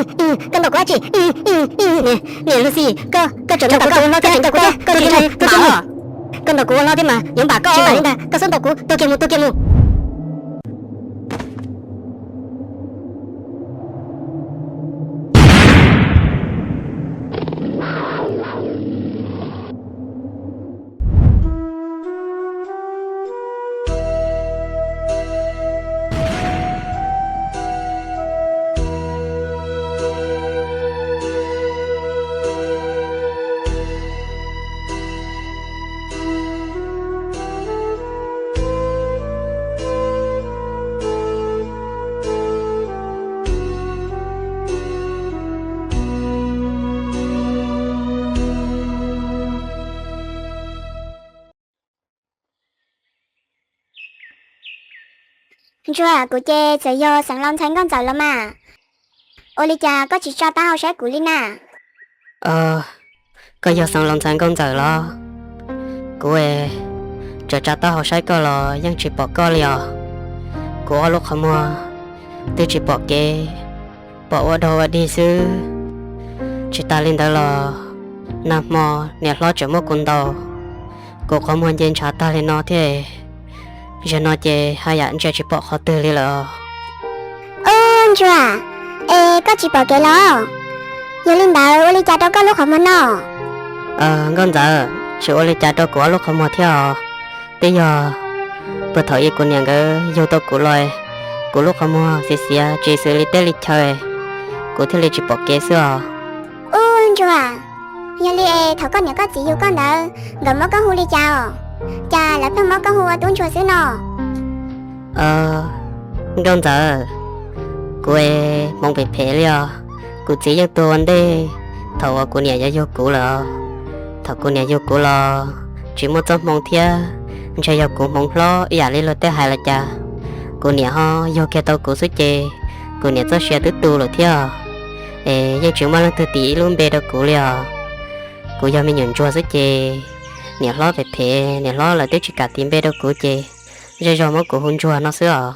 Koj ntaus kuv dab tsi? Niam Lucy, koj, koj tseem ntaus kuv, koj tseem ntaus kuv thiab, koj tsis ntshai kuv los? Koj ntaus kuv ua hlob thiab mas yuav npam koj. Tsis npam li ntag, koj xub ntaus kuv, tuag kiag mus, tuag kiag mus. Ntsuag, kuv ces txawm yog xeev laus ntxhais nkauj ntxawm los mas, ua li cas koj tsis tsa taub hau saib kuv li na? Koj yog xeev laus ntxhais nkauj ntxawm los? Kuv tseem tsa taub hau saib koj los yeej tsis pom koj li os. Kuv ob lub qhov muag twb tsis pom kev, pom ua dog ua dig xwb. Tsis tas li ntawd los, nag hmo niam hlob tseem muab kuv ntaus, kuv qhov muag nce ntshav tag li no thiab. Zaum no ces haj yam ntsia tsis pom qhov twg li lawm. Ub Ntsuag, es koj tsis pom kev los? Yog li ntawd ua li cas rau koj lub qhov muag no? Nkauj ntxawm, tsis ua li cas rau kuv ob lub qhov muag thiab os. Twb yog puag thaum ub kuv niam nkawd yug tau kuv los, kuv lub qhov muag xiav xiav tsis xws li teb li chaw, kuv thiaj li tsis pom kev xwb os. Ub Ntsuag, yog li es thaum koj niam koj txiv yug koj ntawd nkawd muab koj hu li cas os? Cas lawv pheej muab koj hu ua tub Ntsuag xwb no? Nkauj ntxawm, kuv hmoov phem phem li os. Kuv txiv yeej tuag ua ntej thaum uas kuv niam yuav yug kuv lawm. Thaum kuv niam yug kuv los tsis muaj txoj hmoo thiab, ntshe yog kuv hmoov hlob ib yam li luag tej hais los cas. Kuv niam ho yug kiag tau kuv xwb ces kuv niam txoj sia twb tu lawm thiab. Es yeej tsis muaj leej twg tis ib lub npe rau kuv li os. Kuv yog me nyuam ntsuag xwb ces niam hlob phem phem, niam hlob lawv twb tsis kam tis npe rau kuv ces zej zog muab kuv hu Ntsuag no xwb os.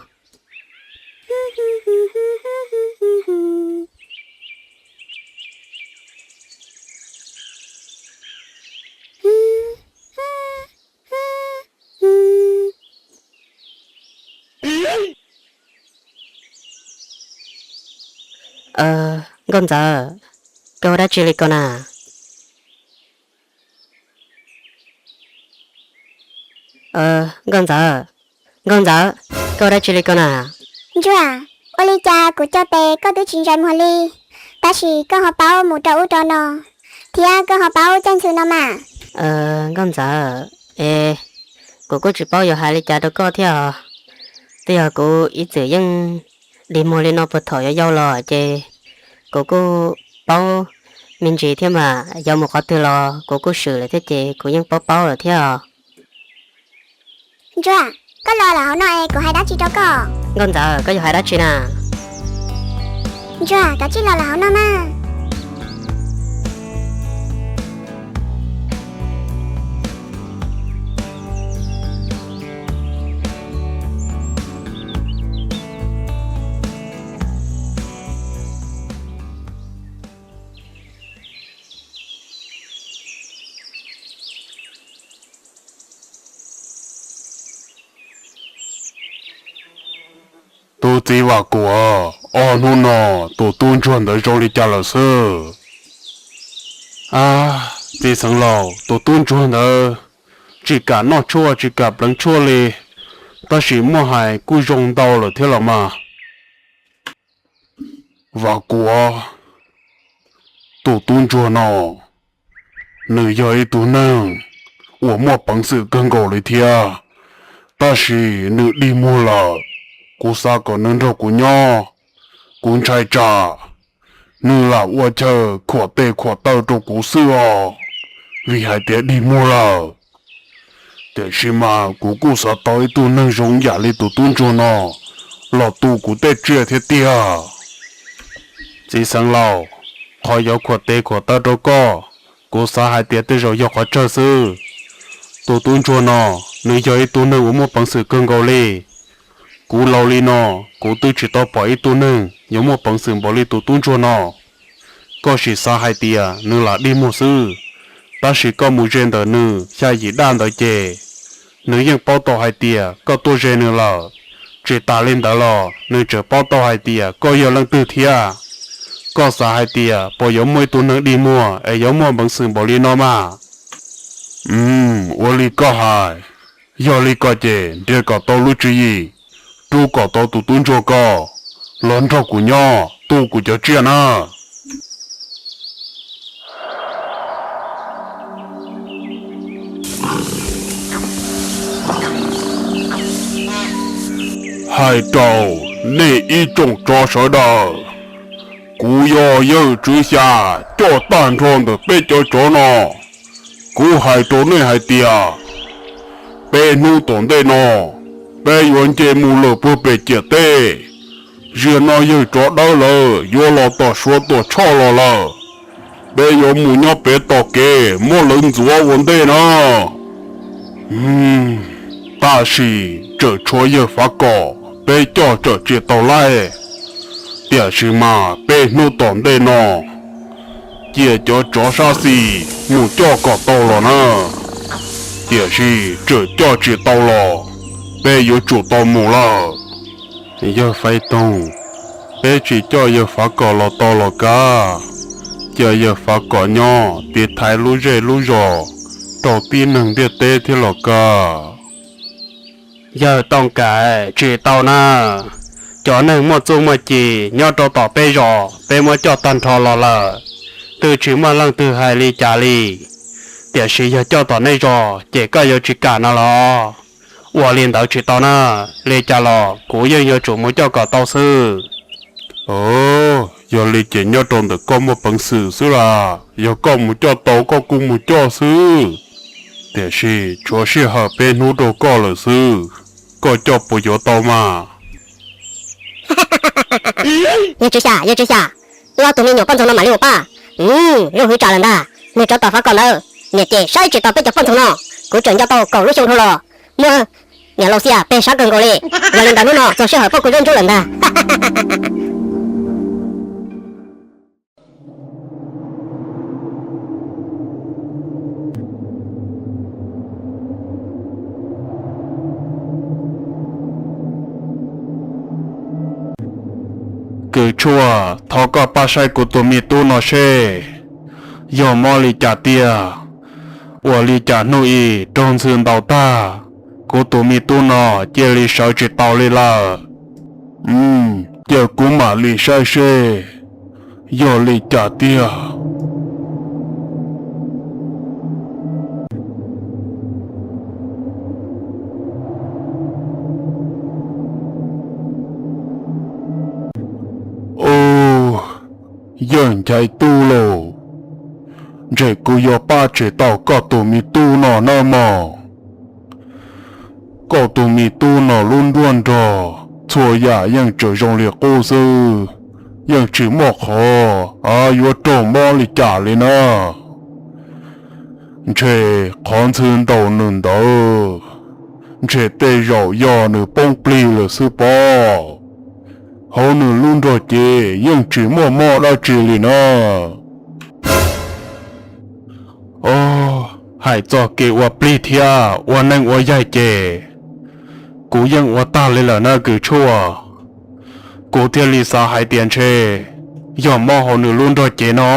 Nkauj ntxawm, koj ua dab tsi li ko na? Nkauj ntxawm, nkauj ntxawm, koj ua dab tsi li ko na? Ntsuag, ua li cas kuv coj tes koj twb tsis ntsais muag li, tab sis koj ho paub mus rau ub rau no, thiab koj ho paub caij ntxhw no mas? Nkauj ntxawm, es kuv kuj tsis paub yuav hais li cas rau koj thiab os. Twb yog kuv ib txwm yeej dig muag li no puag thaum yuav yau los ces kuv kuj paub me ntsis thiab mas, yuav mus qhov twg los kuv kuj swm lawm thiab ces kuv yeej paub paub lawm thiab os. Ntsuag, koj los lawm hauv no es kuv hais dab tsi rau koj? Nkauj ntxawm, koj yuav hais dab tsi na? Ntsuag, kav tsij los lawm hauv no mas. Tus txiv Vam Kuam, ob hnub no tus tub ntsuag ntawd zoo li cas lawm xwb? Txiv xeev laus, tus tub ntsuag ntawd tsis kam noj tshuaj tsis kam pleev tshuaj li, tab sis muaj hais kuj zoo ntau lawm thiab los mas. Vam Kuam, tus tub ntsuag no, nws yog ib tug neeg uas muaj peev xwm kawg nkaus li thiab, tab sis nws dig muag lawm. Kuv xav kom nws nrog kuv nyob, kuv ntshai tsam nws lam ua chaw khuam tes khuam taw rau kuv xwb os, vim hais tias dig muag lawm. Tiam sis mas kuv kuj xav tau ib tug neeg zoo yam li tus tub ntsuag no los tu kuv tej tsiaj thiab tiag. Txiv xeev laus, qhov yuav khuam tes khuam taw rau koj, kuv xav hais tias tej zaum yog qhov tsawg xwb. Tus tub ntsuag no, nws yog ib tug neeg uas muaj peev xwm kawg nkaus li. Kuv laus li no, kuv twb tsis tau pom ib tug neeg yuav muaj peev xwm npaum li tus tub ntsuag no. Koj sim xav hais tias nws lam dig muag xwb, tab sis koj mus ze ntawm nws xya yim daj ntawd ces nws yeej paub tau hais tias koj tuaj ze nws lawm. Tsis tas li ntawd los nws tseem paub tau hais tias koj yog leej twg thiab. Koj xav hais tias puas yuav muaj ib tug neeg dig muag es yuav muaj peev xwm npaum li no mas? Ua li koj hais, yog li ko ces nrhiav kom tau lub tswv yim, rub kom tau tus tub ntsuag ko los nrog kuv nyob tu kuv cov tsiaj na. Hais rau nej ib tsoom tsov sawv daws, kuv yog yawg Tswv Xya coj tag nrho ntawm peb cov tsov no. Kuv hais rau nej hais tias, peb hnub tom ntej no, peb yuav nce mus lawm puag pem ciam teb. Zaum no yawg tsov dawb lawv yuav los tom Suav tuam tshoj los lawm. Peb yuav mus nyob pem tom kev muab lawv ntxuav ua ntej na. Tab sis tseem tshuav yawg Fav Kom peb coj tseem tsis tau laij. Tiam sis mas peb hnub tom ntej no cia cov tsov sab xis mus coj kom tau los na. Tiam sis tseem coj tsis tau los, peb yuav tsum tau mus lawm. Yawg Faiv Toog, peb tsis coj yawg Fav Kom los tau los kav, cia yawg Fav Kom nyob tiv thaiv lub zej lub zos rau tib neeg ntiaj teb thiab los kav. Yawg Tooj Kaim, tsis tau na. Cov neeg muaj txuj muaj ci nyob rau tom peb zos peb muab coj tag nrho los lawm, twb tsis muaj leej twg hais li cas li. Tiam sis yog coj tom nej zos ces koj yuav tsis kam no los? Ua li ntawd tsis tau na, li cas los kuv yeej yuav tsum mus coj kom tau xwb. Yog li ces nyob rau ntawm koj muaj peev xwm xwb las, yog koj mus coj tau koj kuj mus coj xwb. Tiam sis tshuav sij hawm peb hnub rau koj lawm xwb, koj coj puas yuav tau mas? Yawg Tswv Xya, yawg Tswv Xya, wb ob tug me nyuam poj ntxoog no mam li mus pab. Lub hwv tsam lawm ntag, nws tsov tom Fav Kom ntawd, niam ces saib tsis taus peb cov poj ntxoog no. Kuv tseem nco tau kaum lub xyoo dhau los muab niam laus xiam peg sab kawg nkaus li. Yog li ntawd hnub no txog sij hawm poj kuv zaub ntsub lawm ntag. Kws tshuaj, thov koj pab saib kuv tus me tub no seb yog mob li cas tiag. Ua li cas hnub ib raug ntxhw ntaus tag, kuv tus me tub no cia li sawv tsis tau li lawm. Cia kuv mam li saib seb yog li cas tiag. Ub, yawg Nchaiv Tub lauj, ntshe kuv yuav pab tsis tau koj tus me tub no nawb mog. Koj tus me tub no lub nruab nrog txhua yam yeej tseem zoo li qub xwb, yeej tsis muaj qhov yuav raug mob li cas li na. Ntshe qhov ntxhw ntaus nws ntawd, ntshe tej zaum yog nws poob plig lawm xwb pob. Hauv nws lub nrog cev yeej tsis muaj mob dab tsi li na. Hais txog kev ua plig thiab ua neej ua yaig ces kuv yeej ua tag li lawm na kws tshuaj. Kuv thiaj li xav hais tias ntshe yog mob hauv nws lub nrog cev no.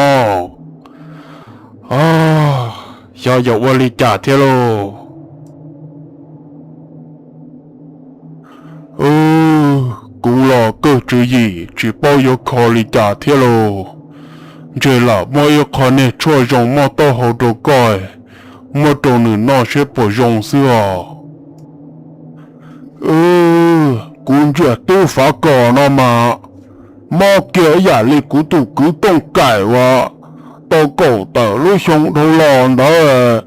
Xyov yuav ua li cas thiab lauj. Kuv los kawg tswv yim tsis paub yuav kho li cas thiab lauj. Ntshe lam muab ib qho niag tshuaj zoo mob taub hau rau koj, muab rau nws noj seb puas zoo xwb os. Kuv ntsia tub Fav Kom no mas mob kiag ib yam li kuv tus kwv Tooj Kaim uas tau kaum tawm lub xyoo dhau los ntawd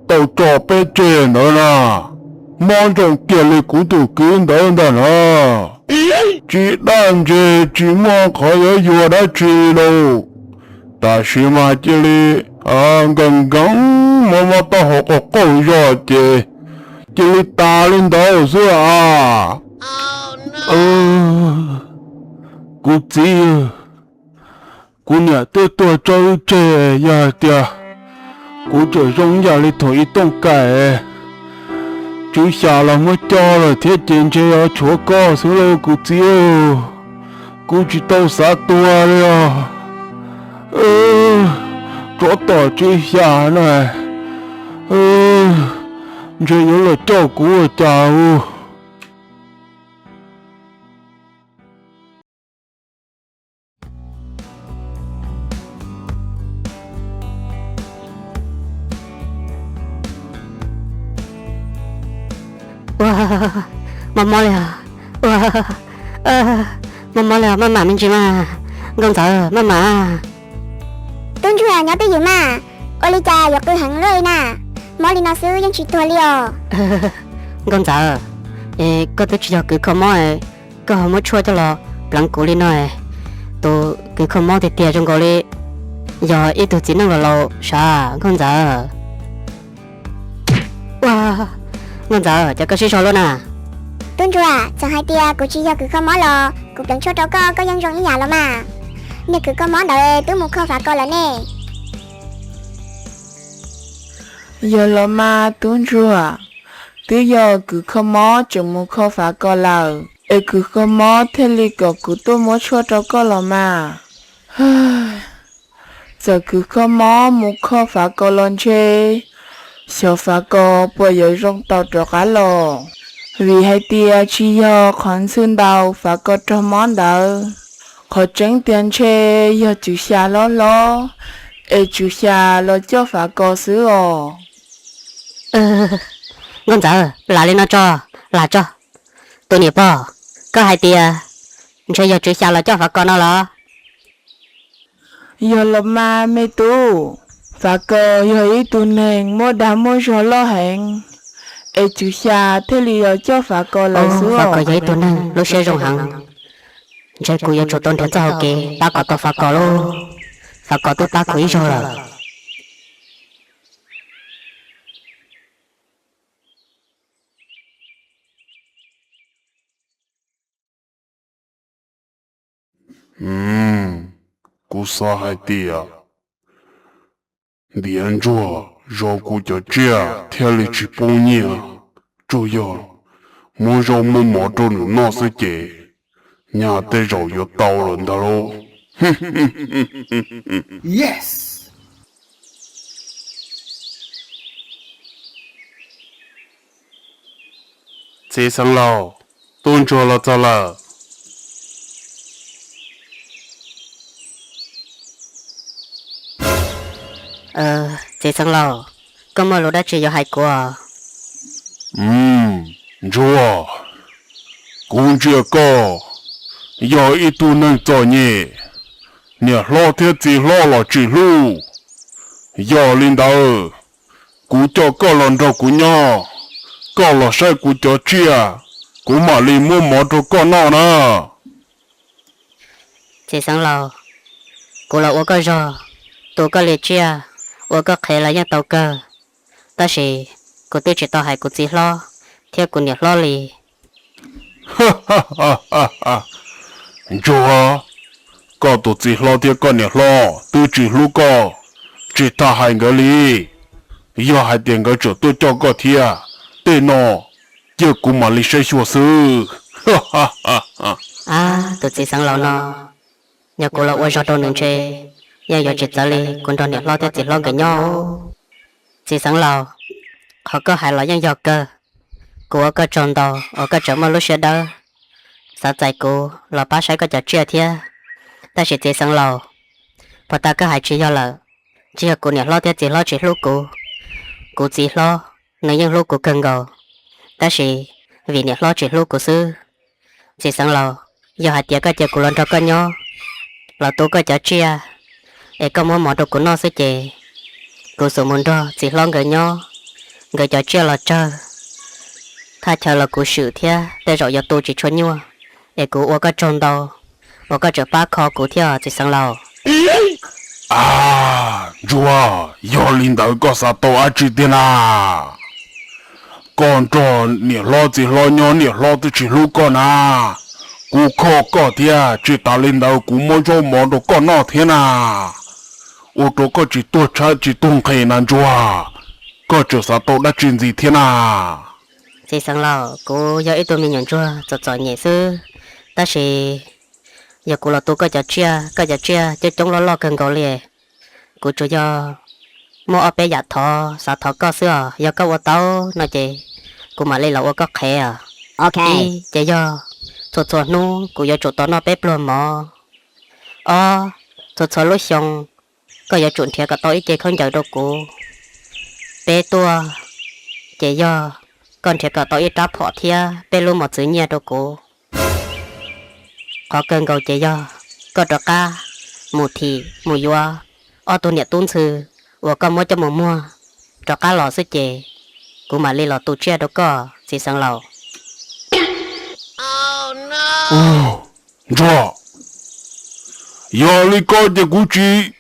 tau tso peb tseg ntawd na, mob zoo kiag li kuv tus kwv ntawd ntag na. Tsis daj ntseg tsis muaj qhov yuav yuag dab tsi lauj. Tam sim mas cia li nkees nkees mob mob taub hau qaug qaug zog ces cia li tas li ntawd xwb as. Kuv txiv, Kuv niam twb tuag tso wb tseg, yog hais tias kuv tseem zoo ib yam li thaum ib tooj kaim, tswv xya los muab coj lawm thiab ces ntshe yuav tshuav koj xwb lauj kuv txiv. Kuv tsis tau xav tuag li os. Tsov tom tswv xya na, ntshe yuav los coj kuv ua cas. Ua, mob mob li os. Ua, mob mob li os, maj mam me ntsis mas. Nkauj Ntxawm, maj mam. Tub ntsuag, nyob twj ywm mas, ua li cas yuav qw heev luaj li na? Mob li no xwb yeej tsis tuag li os. Nkauj Ntxawm, koj twb tsis yog kws kho mob, koj ho muab tshuaj coj los pleev kuv li no. Tus kws kho mob tiag tiag zoo nkaus li yog ib tug txiv neej laus laus sav, Nkauj Ntxawm. Ua, Nkauj Ntxawm, cas koj sib zog luaj na? Tub ntsuag, txawm hais tias kuv tsis yog kws kho mob los kuv pleev tshuaj rau koj, koj yeej zoo ib yam los mas. Niag kws kho mob ntawd twb mus kho Fav Kos lawm ne. Yog los mas tub ntsuag, twb yog kws kho mob tseem mus kho Fav Kos lawm es kws kho mob thiaj li kom kuv tuaj muab tshuaj rau koj los mas. Txawm kws kho mob mus kho Fav Kos los ntshe xyov Fav Kos puas yuav zoo tau rov qab los, vim hais tias tsis yog qhov ntxhw ntaus Fav Kos raug mob ntawd. Qhov tseeb tiag ntshe yog tswv xya hlob hlob es tswv xya los coj Fav Kos xwb os. Nkauj Ntxawm, lam li no tso, lam tso. Tus niam pog, koj hais tias ntshe yog tswv xya los coj Fav Kos no los? Yog los mas me tub, Fav Kos yog ib tug neeg muaj dag muaj zog loj heev, es tswv xya thiaj li yuav coj Fav Kos lawm xwb. Fav Kos yog ib tug neeg lub siab zoo heev, ntshe kuv yuav tsum tau nrhiav txoj hau kev pab kom tau Fav Kos lauj. Fav Kos twb pab kuv ib zaug lawm. Kuv xav hais tias ntiav ntsuag zov kuv cov tsiaj thiaj li tsis poob nyiaj, tsuas yog muab zaub muab mov rau nws noj xwb ces nyaj tej zaum yuav tau lawm ntag lauj. Txiv xeev laus, tub ntsuag los txog lawm. Txiv xeev laus, koj muaj lus dab tsi yuav hais kuv? Ntsuag, kuv ntsia koj yog ib tug neeg txom nyem, niam hlob thiab txiv hlob los tsis hlub. Yog li ntawd, kuv coj koj los nrog kuv nyob, koj los saib kuv cov tsiaj, kuv mam li muab mov rau koj noj na. Txiv xeev laus, kuv los ua koj zog, tu koj li tsiaj, ua koj qhev los yeej tau kawg, tab sis kuv twb tsis tau hais kuv txiv hlob thiab kuv niam hlob li. Ntsuag, koj tus txiv hlob thiab koj niam hlob twb tsis hlub koj, tsis tas hais nkawd li. Yog hais tias nkawd tseem tuaj coj koj thiab, tej no cia kuv mam li saib xyuas xwb. Ab, tus txiv xeev laus no, yog kuv los ua zog rau nws ntshe yeej yuav tsis txawv li kuv nrog niam hlob thiab txiv hlob nkawd nyob. Txiv xeev laus, qhov koj hais los yeej yog kawg. Kuv ua koj tsaug ntau uas koj tseem muaj lub siab dawb, xav txais kuv los pab saib koj cov tsiaj thiab. Tab sis txiv xeev laus, puas tas koj hais tsis yog lawm, tsis yog kuv niam hlob thiab txiv hlob tsis hlub kuv. Kuv txiv hlob nws yeej hlub kuv kawg nkaus, tab sis vim niam hlob tsis hlub kuv xwb. Txiv xeev laus, yog hais tias koj cia kuv los nrog koj nyob, los tu koj cov tsiaj, es koj muab mov rau kuv noj xwb ces kuv xub mus nrog txiv hlob nkawd nyob, nkawd cov tsiaj los tsawg, thaj chaw los kuv swm thiab tej zaum yuav tu tsis tshua nyuaj, es kuv ua koj tsaug ntau uas koj tseem pab kho kuv thiab txiv xeev laus. Ab, ntsuag, yog li ntawd koj xav tau dab tsi tiag na? Koj nrog niam hlob txiv hlob nyob niam hlob twb tsis hlub koj na, Kuv kho koj thiab, tsis tas li ntawd kuv muab zaub mov rau koj noj thiab na. Ua rau koj tsis tuag tshab tsis tuag nqhis na Ntsuag. Koj tseem xav tau dab tsi ntxiv thiab na? Txiv xeev laus, kuv yog ib tug me nyuam ntsuag txom txom nyem xwb, tab sis yog kuv los tu koj cov tsiaj, koj cov tsiaj coob coob loj loj kawg nkaus li. Kuv tsuas yog muaj ob peb yam thov, xav thov koj xwb os. Yog koj ua tau no ces kuv mam li los ua koj qhev os. Ib ces yog txhua txhua hnub kuv yuav tsum tau noj peb pluag mov. Ob, txhua txhua lub xyoo koj yuav tsum nrhiav kom tau ib ce khaub ncaws rau kuv. Peb tuaj ces yog koj nrhiav kom tau ib rab phom thiab peb lub mos txwv nyiaj rau kuv. Qhov kawg nkaus ces yog koj rov qab mus thim mus yuav ob tug niam tub ntxhw uas koj muab coj mus muag rov qab los xwb ces kuv mam li los tu tsiaj rau koj txiv xeev laus. Ntsuag, yog li ko ces kuv tsis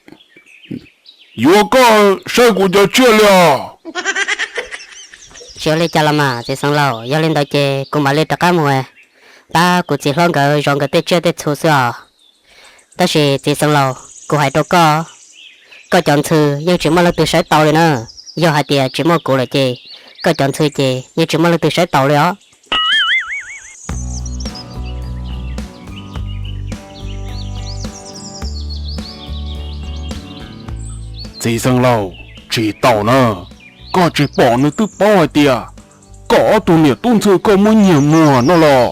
yuav koj saib kuv cov tsiaj li os. Tsis ua li cas los mas txiv xeev laus, yog li ntawd ces kuv mam li rov qab mus pab kuv txiv hlob nkawd zov nkawd tej tsiaj tej txhu xwb os. Tab sis txiv xeev laus, kuv hais rau koj, koj cov ntxhw yeej tsis muaj leej twg saib tau li na. Yog hais tias tsis muaj kuv lawm ces koj cov ntxhw ces yeej tsis muaj leej twg saib tau li os. Txiv xeev laus, tsis tau na. Koj tsis pom nws twb paub hais tias koj ob tug niam tub ntxhw koj muab nyiag muag no los?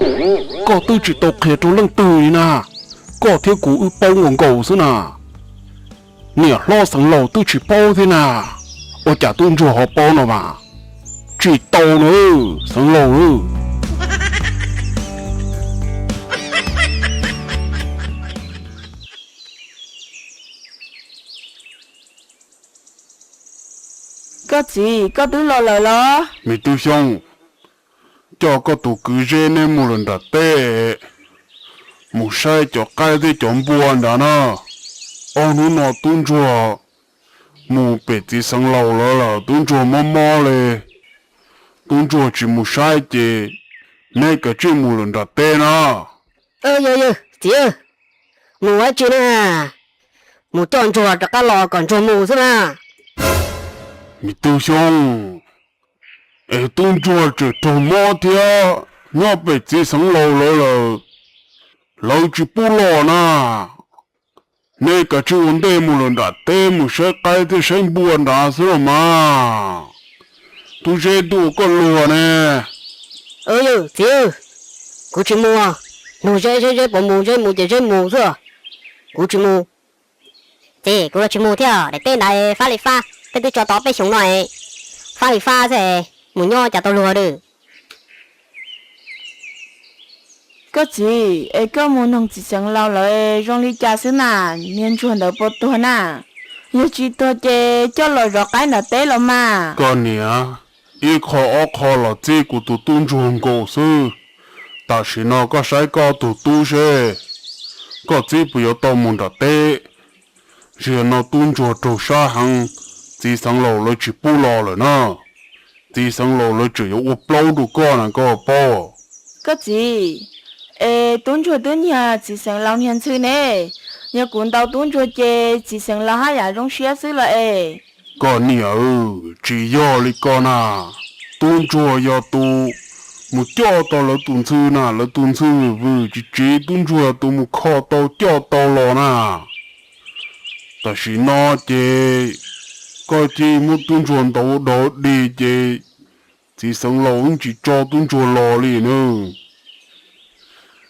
Koj twb tsis tau qhia rau leej twg li na. Koj thiab kuv wb paub nkaus nkaus xwb na. Niam hlob xeev laus twb tsis paub thiab na. Ua cas tub ntsuag ho paub no mas? Tsis tau na, xeev laus. Koj txiv, koj twb los lawm los? Me Tub Xyooj, coj koj tus kwv Zeb neb mus lawm nram teb, mus saib cov qaib thiab cov npua nrad na. Ob hnub no tub ntsuag mus pem txiv xeev laus lawv lawm, tub ntsuag mob mob li, tub ntsuag tsis mus saib ces neb kav tsij mus lawm nram teb na. Yog yog txiv, mus ua dab tsi na? Mus coj ntsuag rov qab los kom ntsuag mus xwb na. Me Tub Xyooj, es tub ntsuag tseem raug mob thiab nyob pem txiv xeev laus lawv lawm, lawv tsis pub los na. Neb kav tsij ua ntej mus lawm nram teb mus saib qaib thiab saib npua nrad xwb los mas. Tub Zeb twb ua koj luag ne. Yog txiv, kuv tsis mus. Nug Zeb, Zeb puas mus, Zeb mus ces Zeb mus xwb, kuv tsis mus. Txiv, kuv los tsis mus thiab, daim teb nrad fab li fab, peb twb tso tau peb xyoos no, fab li fab xwb, mus nyob cas tau luag lawm. Koj txiv, es koj mus noog txiv xeev laus lawv zoo li cas xwb na? Niag ntsuag ntawd puas tuag na? Yog tsis tuag ces coj los zov qaib nram teb los mas. Koj niam, ib qho ob qho los txib kuv tus tub ntsuag nkaus xwb. Tam sim no koj saib koj tus tub seb, koj txib puas yuav tau mus nram teb. Zaum no tub ntsuag raug sab heev, txiv xeev laus lawv tsis pub los lawm na. Txiv xeev laus lawv tseem yuav ua plaub rau koj na koj paub. Koj txiv, es tub ntsuag twb nyiag txiv xeev laus niag ntxhw ne. Yog kuv ntaus tub ntsuag ces txiv xeev laus haj yam zoo siab xwb los es. Koj niam, tsis yog li ko na. Tub ntsuag yog tus mus coj tau lawv tus ntxhw na, lawv tus ntxhw vwm vwm tsis tsiv, tub ntsuag yog tus mus kho tau coj tau los na. Tam sim no ces koj cia li muab tub ntsuag ntaus ua dog dig ces txiv xeev laus yeej tsis tso tub ntsuag los li na.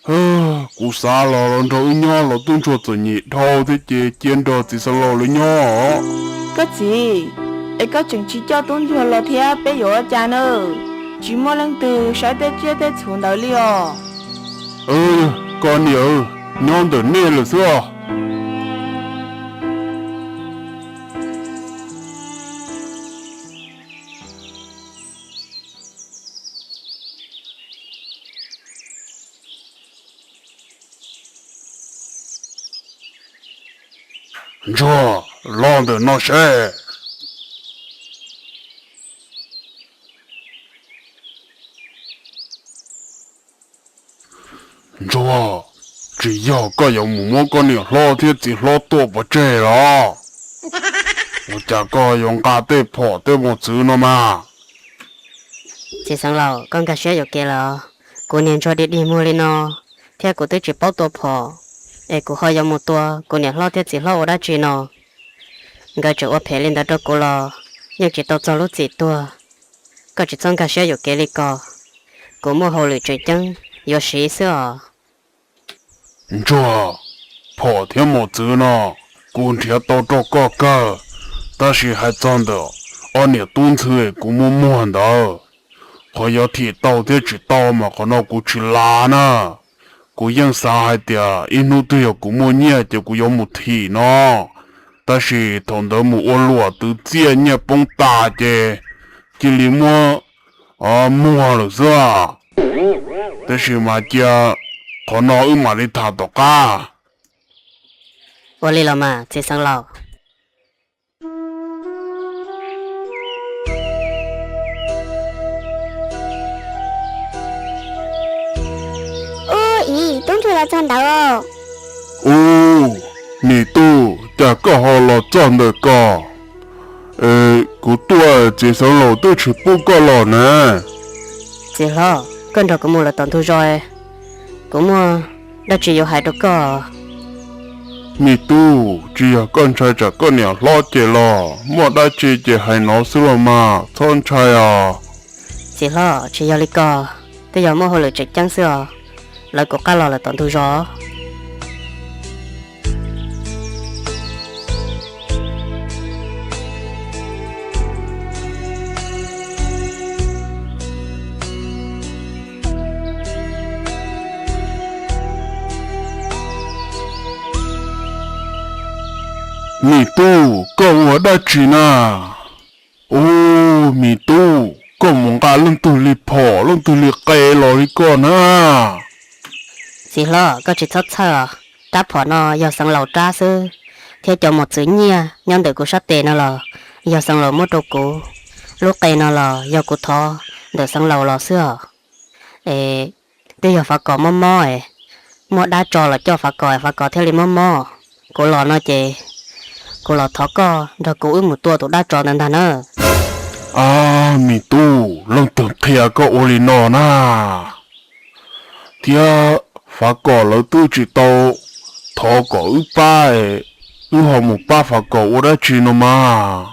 Kuv xav los los nrog wb nyob los tub ntsuag txom nyem dhau thiab ces cia nrog txiv xeev laus lawv nyob. Koj txiv, es koj tseem tsis coj tub ntsuag los thiab peb yuav ua cas na? Tsis muaj leej twg saib tej tsiaj tej txhu ntawd li os. Koj niam, nyob ntawm nej lawm xwb os. Ntsuag, los ntawm no seb. Ua, tsis yog koj yuav mus muab koj niam hlob thiab txiv hlob tua pov tseg los? Ua cas koj yuav nqa tej phom tej mos txwv no mas? Txiv xeev laus, koj nkag siab yuam kev lawm. Kuv niag ntsuag dig dig muag li no, thiab kuv twb tsis paub tua phom, es kuv ho yuav mus tua kuv niam hlob thiab txiv hlob ua dab tsi no? Nkawd tseem ua phem li ntawd rau kuv los yeej tsis tau txog lub txim tuag. Koj tsis txhob nkag siab yuam kev li ko. Kuv muaj hauj lwm tseem ceeb yuav siv xwb os. Ntsuag, phom thiab mos txwv no kuv nrhiav tau rau koj kawg, tab sis hais txog ntawm ob niam tub ntxhw kuv muaj muag ntawd, qhov yuav thim tau thiab tsis tau mas qhov no kuv tsis lav na. Kuv yeej xav hais tias ib hnub twg yog kuv muaj nyiaj ces kuv yuav mus thim no, tab sis thaum ntawd mus ua luam twv txiaj nyiaj poob tas ces cia li muab muag lawm xwb. Tab sis mas cia qhov no wb mam li tham tom qab. Ua li los mas txiv xeev laus. Ub, tub ntsuag los txog ntawd. Ub, niam tub, cas koj ho los txog ntawm ko? Kuv tuaj txiv xeev laus twb tsis pub koj los ne. Txiv hlob, koj nrog kuv mus lawm tom ntug zos, kuv muaj dab tsi yuav hais rau koj. Me tub, tsis yog koj ntshai tsam koj niam hlob ces los, muaj dab tsi ces hais no xwb los mas, txhob ntshai os. Txiv hlob, tsis yog li ko, twb yog muaj hauj lwm tseem ceeb xwb os, lawv kuv qab los lawm tom ntug zos. Me tub, koj ua dab tsi na? Ub, me tub, koj mus nqa leej twg li phom leej twg li qe los li koj na? Txiv hlob, koj tsis txhob txhawj os, rab phom no yog xeev laus rab xwb, thiab cov mos txwv nyiaj nyob ntawm kuv sab tes no los yog xeev laus muab rau kuv, lub qe no los yog kuv thov ntawm xeev laus los xwb os. Es twb yog Fav Kom mob mob es, muaj dab tsov los coj Fav Kom, Fav Kom thiaj li mob mob. Kuv los no ces kuv los thov koj nrog kuv wb mus tua tus dab tsov ntawd ntag na. Ab, me tub, leej twg qhia koj ua li no na? Thiab Fav Kom lawv twb tsis tau thov kom wb pab es, wb ho mus pab Fav Kom ua dab tsi no mas?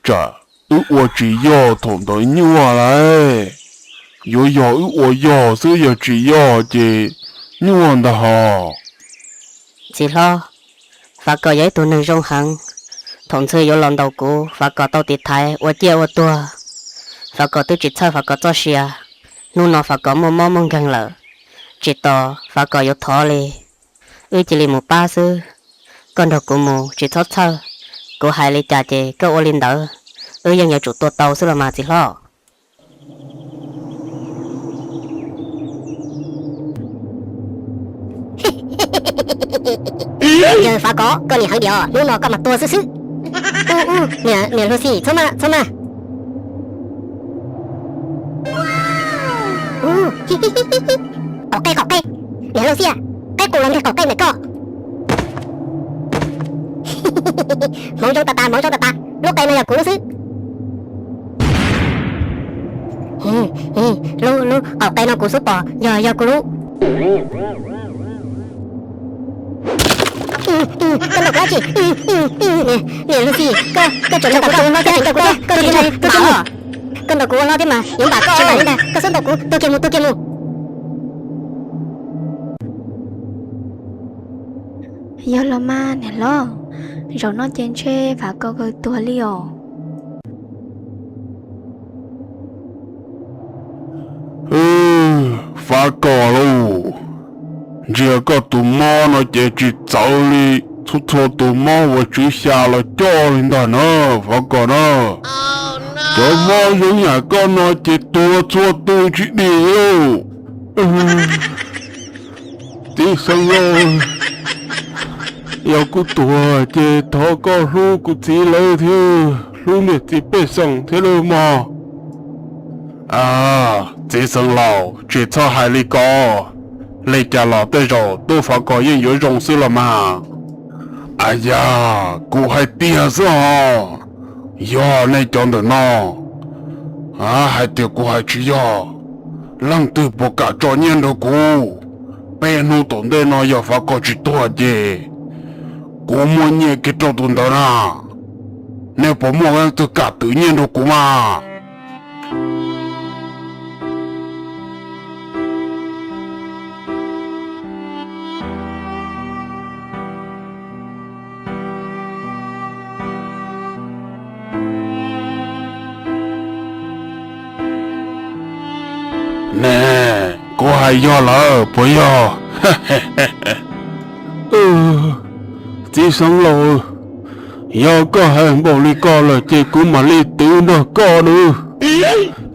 Tsam wb ua tsis yog thaum ntawd nyuaj lauj. Yuav yog wb ua yog xwb, yog tsis yog ces nyuaj ntag hos. Txiv hlob, Fav Kom yog ib tug neeg zoo heev. Thaum ntxhw yuav los ntaus kuv, Fav Kom tau tiv thaiv ua ciaj ua tuag. Fav Kom twb tsis txhawj Fav Kom txoj sia. Hnub no Fav Kom muaj mob muaj nkeeg lawm, tsis tos Fav Kom yuav thov li. Wb cia li mus pab xwb. Koj nrog kuv mus, tsis txhob txhawj. Kuv hais li cas ces koj ua li ntawd. Wb yeej yuav tsum tua tau xwb los mas txiv hlob. Yawg Fav Kom, koj nim heev diam, hnub no koj mas tuag xwb xwb. Ub, niam hluas xij, txhob maj, txhob maj. Qaum qe, qaum qe. Niam hluas xij, qaib qus los nteg qaum qe ntawm koj. Hmoov zoo tas tas, hmoov zoo tas tas, lub qe no yog kuv lub xwb. Lub, lub qaum qe no kuv xub pom yog, yog kuv lub. Koj ntaus kuv dab tsi? Niam hluas xij, koj, koj tseem ntaus kuv, koj tseem ntaus kuv, koj tseem ntaus kuv. Koj ntaus kuv ua hlob thiab mas yuav npam koj li ntag, koj xub ntaus kuv, tuag kiag mus, tuag kiag mus. Yog los mas niam hlob, zaum no ces ntshe Fav Kom kawg tuag li os. Fav Kom lauj, ntsia koj tus mob no ces tsis txawv li txhua txhua tus mob uas tswv xya los coj li ntag na, Fav Kom na. Cov mob zoo yam koj no ces tuag txhua tus tsis dim lauj. Txiv xeev laus, yog kuv tuag ces thov koj hlub kuv txiv lawv thiab hlub niam txiv pej xeem thiab lauj mog. Txiv xeev laus, tsis txhob hais li ko. Li cas los tej zaum tub Fav Kos yeej yuav zoo xwb los mas. As yas, kuv hais tiag xwb os. Yog nej cov ntawm no, hais tias kuv hais tsis yog, leej twg puas kam tso nyiaj nrog kuv? Peb hnub tom ntej no yog Fav Kos tsis tuag ces kuv muab nyiaj kiag rau tus ntawd na. Nej puas muaj leej twg kam twv nyiaj nrog kuv mas? Ne, kuv hais yog lawm puas yog? Txiv xeev laus, yog koj hais npaum li ko lawm ces kuv mam li twv nrog koj nawb.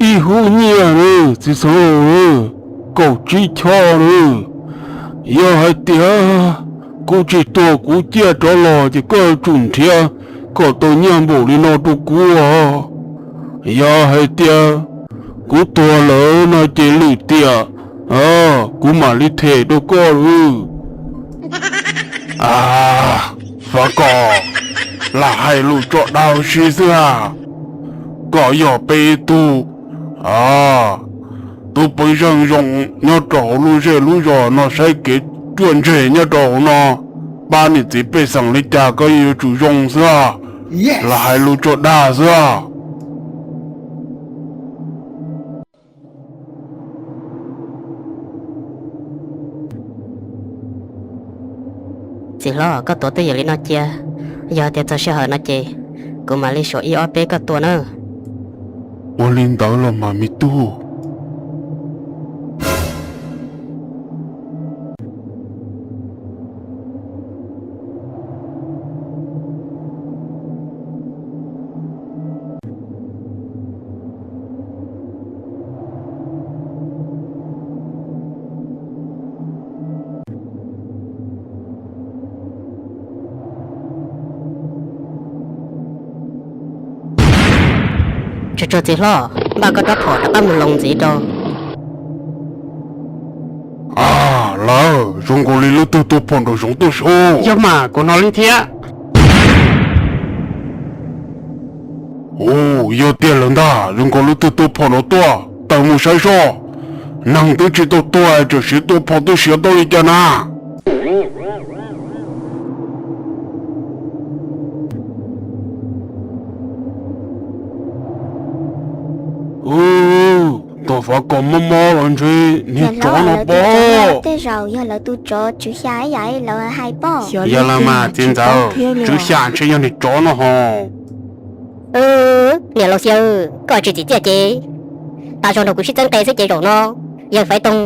Ib hub nyiaj nawb txiv xeev laus, kaum tsib choj nawb. Yog hais tias kuv tsis tuag kuv ciaj rov los ces koj yuav tsum nrhiav kom tau nyiaj npaum li no rau kuv os. Yog hais tias kuv tuag lawm no ces lwm tiam kuv mam li them rau koj lawm. Fav Kos, lam hais lus tso dag ua si xwb a. Koj yog peb ib tug tub pej xeem zoo nyob rau hauv lub zej lub zos no saib kev ruaj ntseg nyob rau hauv no, pab niam txiv pej xeem li cas koj yeej yuav tsum zoo xwb. Lam hais lus tso dag xwb. Txiv hlob, koj tuav twj ywm li no cia, yog tias txog sij hawm no ces kuv mam li suav ib ob peb koj tua nawb. Ua li ntawd los mas me tub. Tsuag tsuag txiv hlob, npaj koj rab phom rov qab mus loos ntxiv rau. Lawm, zoo nkaus li lub tug tua phom nraum zoov tuaj sub. Yog mas, kuv hnov li thiab. Ua, yog tiag lawm ntag, zoo nkaus lub tug tua phom nraud tuaj, tawm mus saib soj. Neeg twb tsis tau tuag tseem siv tua phom twb siav tau li cas na. Ua, tus Fav Kos mob mob los ntshe niag tsov no pob. Tej zaum yog lawv tus tsov Tswv Xya ib yam lawv hais pob. Yog los mas txiv ntxawm, Tswv Xya ntshe yog niag tsov no ho. Niam laus Xia, koj tsis txim txiaj ces tas zog nrog kuv sib txeeb qe xwb ces zaum no yawg Faiv Toog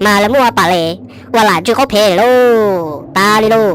mas lawv muaj pam les ua lam ntswj qaub phem lauj, tas li lauj.